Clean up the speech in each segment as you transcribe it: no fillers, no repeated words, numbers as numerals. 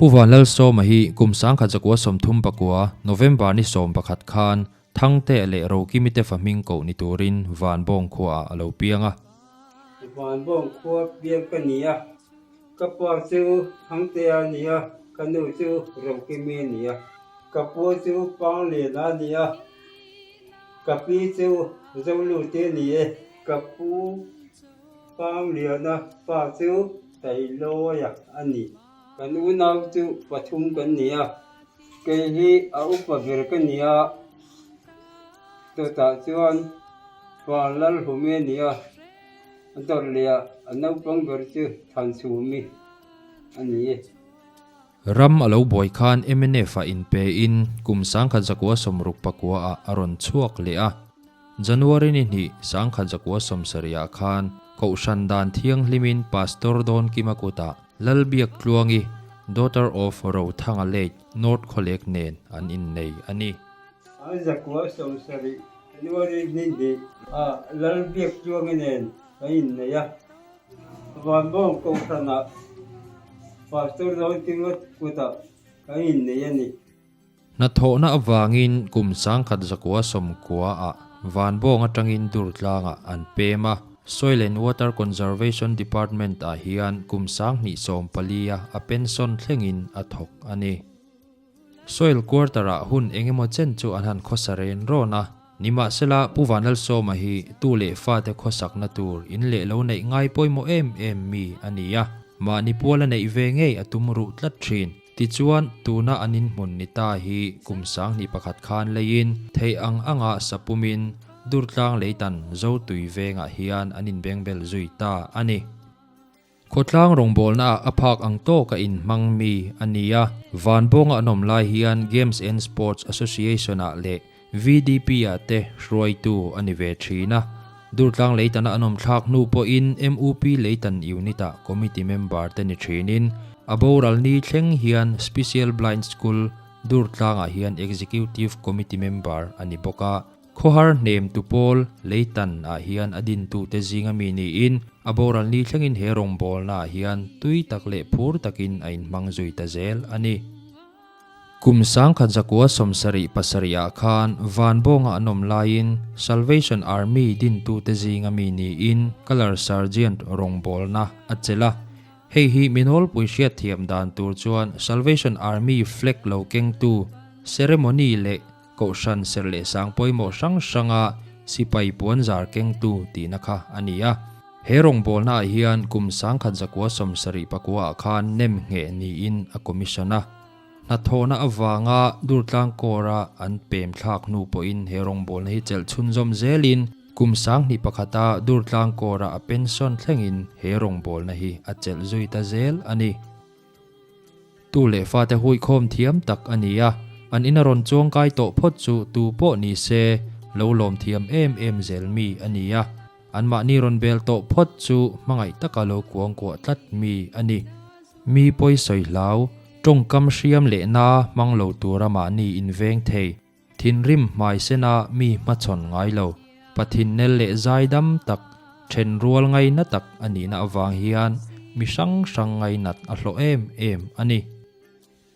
Pu Vanlalsawma hi kum 1939, November ni 11 khan Thangte leh Rokimi te fa hming koh ni turin Vanbawng khuaah a lo piang a. Vanbawng khua piang ka ni a, ka pa chu Thangtea a ni a, ka nu chu Rokimi a ni a. Ka pu chu Pangliana a ni a, ka pi chu Zolute a ni e. Ka pu Pangliana pa chu Tailawia a ni. Kan unau chu pathum kan ni a, kei hi a upa ber ka ni a, chutah chuan pa Lalhumi a ni a, a dawrh leh ah a naupang ber chu Thanchhumi a ni e. Ram a lo buai khan mnf ah inpe in kum 1969 ah a rawn chhuak leh a, January ni hnih 1970 ah khan Kohhran dan thianghlimin Pastor Dawn Kima kutah Lalbiak Tluangi, daughter of Rothanga late North Khawlek nen an innei a ni. 1970 January ni hnih ah Lalbiak Tluangi nen kan innei a, Vanbawng Kohhranah Pastor Dawn Kima kutah kan innei a ni. Hnathawhna avangin kum 1990 ah Vanbawng atangin Durtlangah an pem a, Soil and Water Conservation Department ah hian kum 2014 a a pension thlengin a thawk a ni. Soil Quarter ah hun engemaw chen chu an han khawsa ren rawn a, nimahsela Pu Vanlalsawma hi tu leh fate khawsakna tur in leh lo neih ngai pawimawh em em mi a ni a, mahni puala neih ve ngei a tum ruh tlat thin. Tichuan, tuna an inhmun ni ta hi kum 2001 khan leiin theih ang anga sapumin Durtlang leitan Zotui vengah hian an inbengbel zui ta a ni. Khawtlang rawngbawlnaah a phak ang tawka inhmang mi a ni a, Vanbawnga an awm lai hian Games and Sports Association-ah leh VDP-ah te hruaitu a ni ve thin a. Durtlang leitana an awm thlak hnu pawhin MUP leitan unit-ah committee member te ni thinin a boral ni thleng hian Special Blind School Durtlangah hian Executive Committee member a ni bawk a. Khawhar hnem tu pawl leitan ah hian a dintute zinga mi niin a boral ni thlengin he rawngbawlna ah hian tui tak leh phur takin a inhmang zui ta zel a ni. Kum 1977 ah khan Vanbawnga an awm laiin Salvation Army dintute zinga mi niin Colour Sergeant rawngbawlna a chelh a. Hei hi minawlpui hriatthiam dan tur chuan Salvation Army flag lo kengtu ceremony leh kohhran serh leh sang pawimawh hrang hranga sipai puanzar kengtu tihna kha a ni a. He rawngbawlnaah hian kum 1979 ah khan nem ngheh niin a commission a. Hnathawhna avanga Durtlang Corps-a an pem thlak hnu pawhin he rawngbawlna hi chelh chhunzawm zelin kum 2001 a Durtlang Corps-a a pension thlengin he rawngbawlna hi a chelh zui ta zel a ni. Tu leh fate huikhawm thiam tak a ni a, an ina rawn chuangkai tawh phawt chu tu pawh ni se lo lawm thiam em em zel mi a ni a, anmahni rawn bel tawh phawt chu hmangaih taka lo kuangkuah tlat mi a ni. Mi pawi sawi hlau, tawngkam hriam leh na hmang lo tura mahni inveng thei, thinrim hmai sena mi hmachhawn ngai lo, Pathinnel leh zaidam tak, then rual ngaina tak a nihna avang hian mi hrang hrang ngainat a hlawh em em a ni.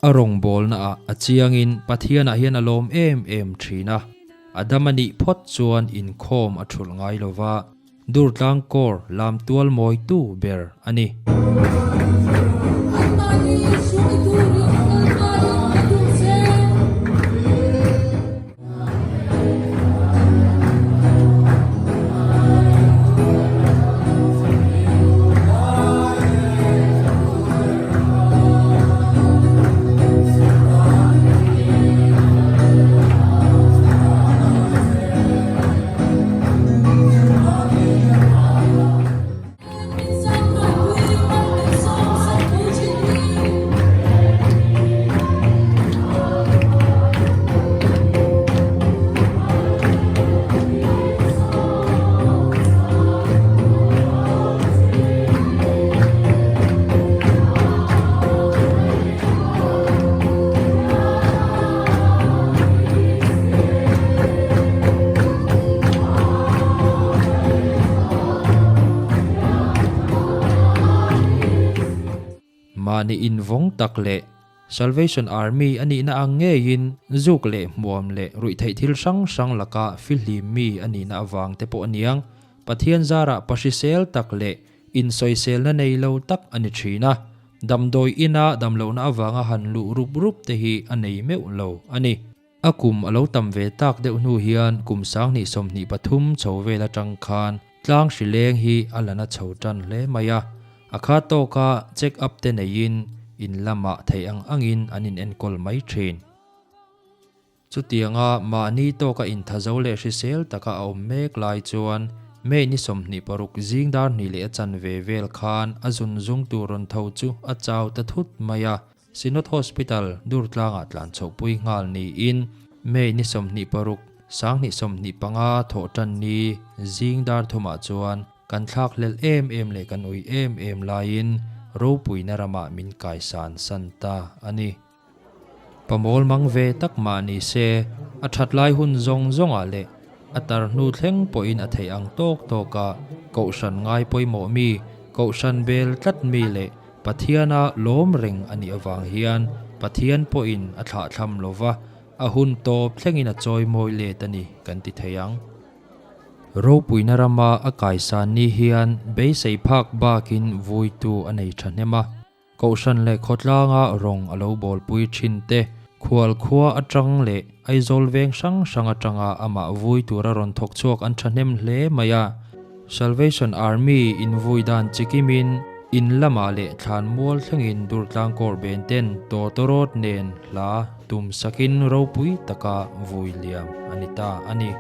A rawngbawlnaah a chiangin Pathianah hian a lawm em em thin a, a dam a nih phawt chuan inkhawm a thulh ngai lo va, Durtlang Corps lam tual mawitu ber a ni. Mahni invawng tak leh Salvation Army a nihna ang ngeiin zuk leh hmuam leh ruihtheih thil hrang hrang laka fihlim mi a nihna avang te pawh a niang. Pathian zarah pahrisel tak leh insawiselna nei lo tak a ni thin a, damdawi ina damlohna avanga han luh rup rup te hi a nei meuh lo a ni. A kum a lo tam ve tak deuh hnu hian kum 2023 chho vel atang khan tlang hri leng hi a la na chho tan hle mai a, a kha tawka check up te neiin in lamah theih ang angin an in enkawl mai thin. Chutianga mahni tawka inthazo leh hrisel taka a awm mek lai chuan May ni 26 zing dar hnih leh a chanve vel khan a zun zung tur rawn tho chu a chau ta thut mai a. Synod Hospital, Durtlangah tlan chhohpui nghal niin May ni 26, 2025 thawh tan ni zing dar thumah chuan kan thlak hlelh em em leh kan ui em em laiin ropuina ramah min kaisan san ta a ni. Pamawl mang ve tak mah ni se, a that lai hun zawng zawngah leh a tar hnu thleng pawhin a theih ang tawk tawka kohhran ngai pawimawh mi, kohhran bel tlat mi leh Pathiana lawm reng a nih avang hian Pathian pawhin a thlahthlam lo va, a hun tawp thlengin a chawi mawi let a ni kan ti thei ang. Ropuina rama a kaisan ni hian beisei phak bakin vuitu a nei thahnem a, Kohhran leh khawtlanga rawng a lo bawlpui thin te, khual khua atang leh Aizawl veng hrang hrang atanga amah vui tura rawn thawk chhuak an thahnem hle mai a. Salvation Army invui dan chikimin in lamah leh thlan mual thlengin Durtlang kawr ben ten tawtawrawt nen hla tum sakin ropui taka vui liam a ni ta a ni.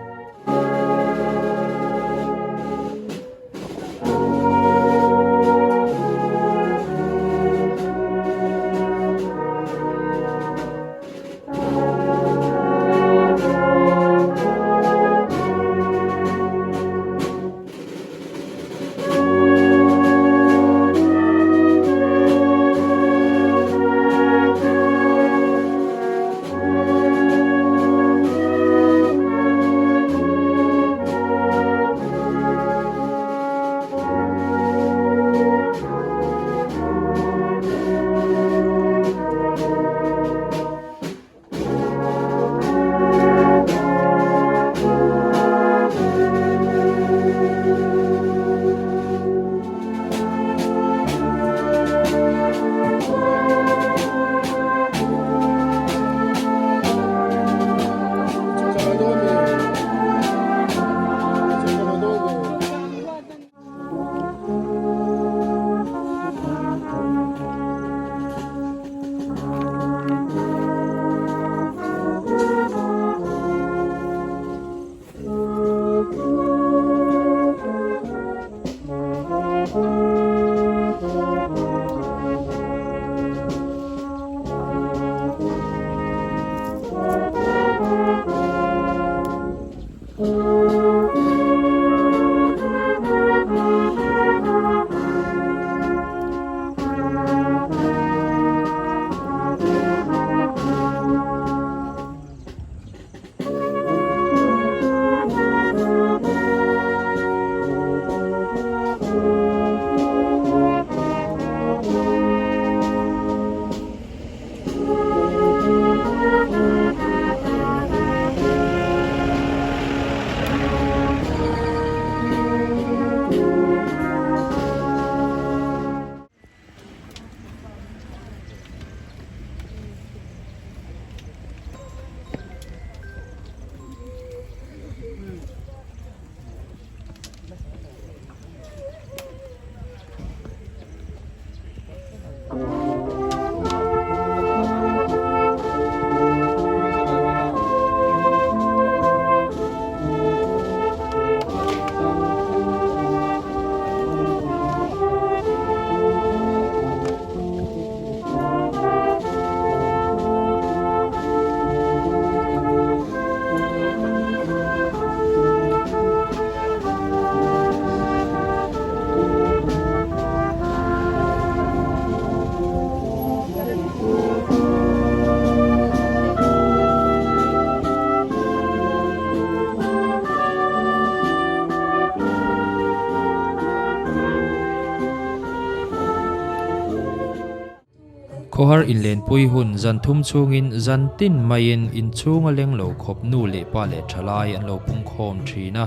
Khawhar inlenpui hun zan thum chhungin zan tin maiin inchhunga leng lo khawp nu leh pa leh thalai an lo pungkhawm thin a.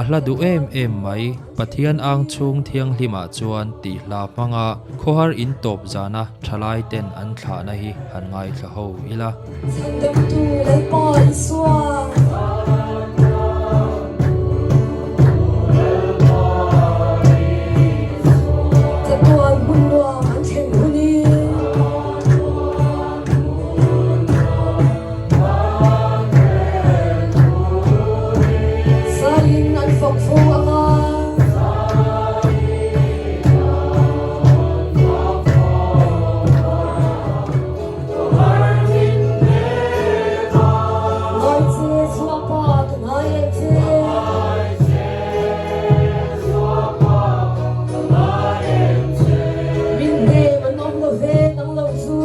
A hla duh em em mai, Pathian ang chhung thianghlimah chuan tih hla hmanga khawhar in tawp zana thalai ten an thlahna hi han ngaithla ho ila. Chhandamtu Lalpa Isua. Chatuan hmun nuam an thlen hunin. Zaiin an fak fo ang a. Ngai che Zuapa ka ngai em che. Min hnem an awm lo ve nang lo chu.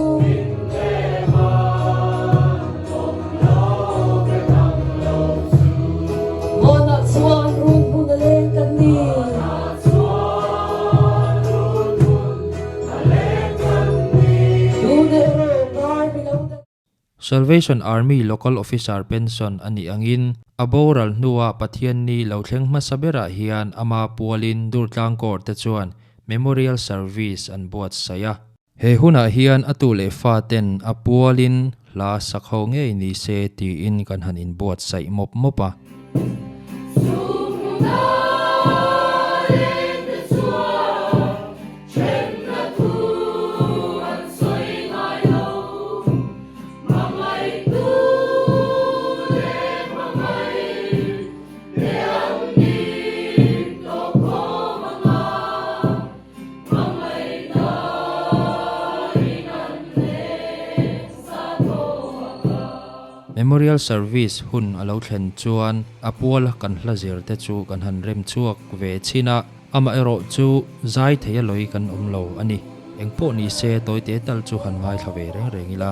Vanah chuan run hmun a leng kan ni. Salvation Army Local Officer pension a nih angin a boral hnua Pathianni lo thleng hmasa berah hian ama pualin Durtlang Corps te chuan Memorial Service an buatsaih a. He hunah hian a tu leh fa ten a pualin hla sak ho ngei ni se tiin kan han inbuatsaih mawp mawp a. Memorial Service hun a lo thlen chuan a puala kan hla zir te chu kan han rem chhuak ve chhin a, amaherawh chu zai thei a lawi kan awm lo a ni. Engpawh ni se tawite tal chu han ngaithla ve reng reng ila.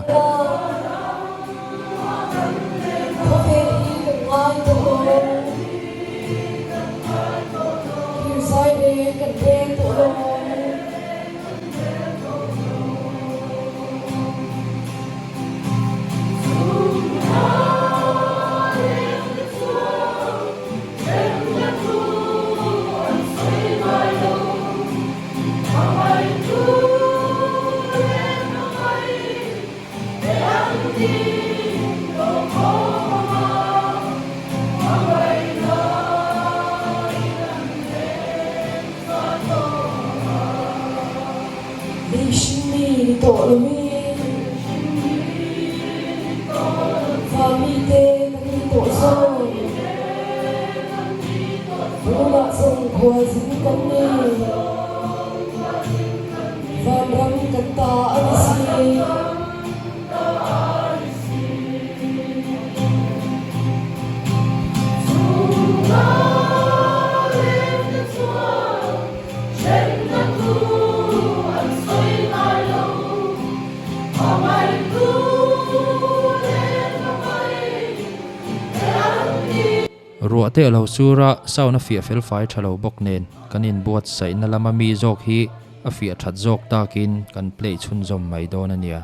Ruah te a lo sur a, sound a fiah fel fai tha lo bawk nen kan inbuatsaihna lama mi zawk hi a fiah that zawk takin kan play chhunzawm mai dawn a nia.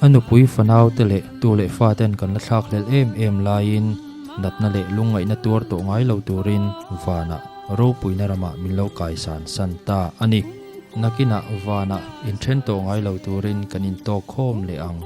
A nupui fanau te leh tu leh fa ten kan la thlak hlel em em laiin natna leh lungngaihna tuar tawh ngai lo turin vanah ropuina ramah min lo kaisan san ta a ni. Nakinah vanah inthen tawh ngai lo turin kan intawk khawm leh ang.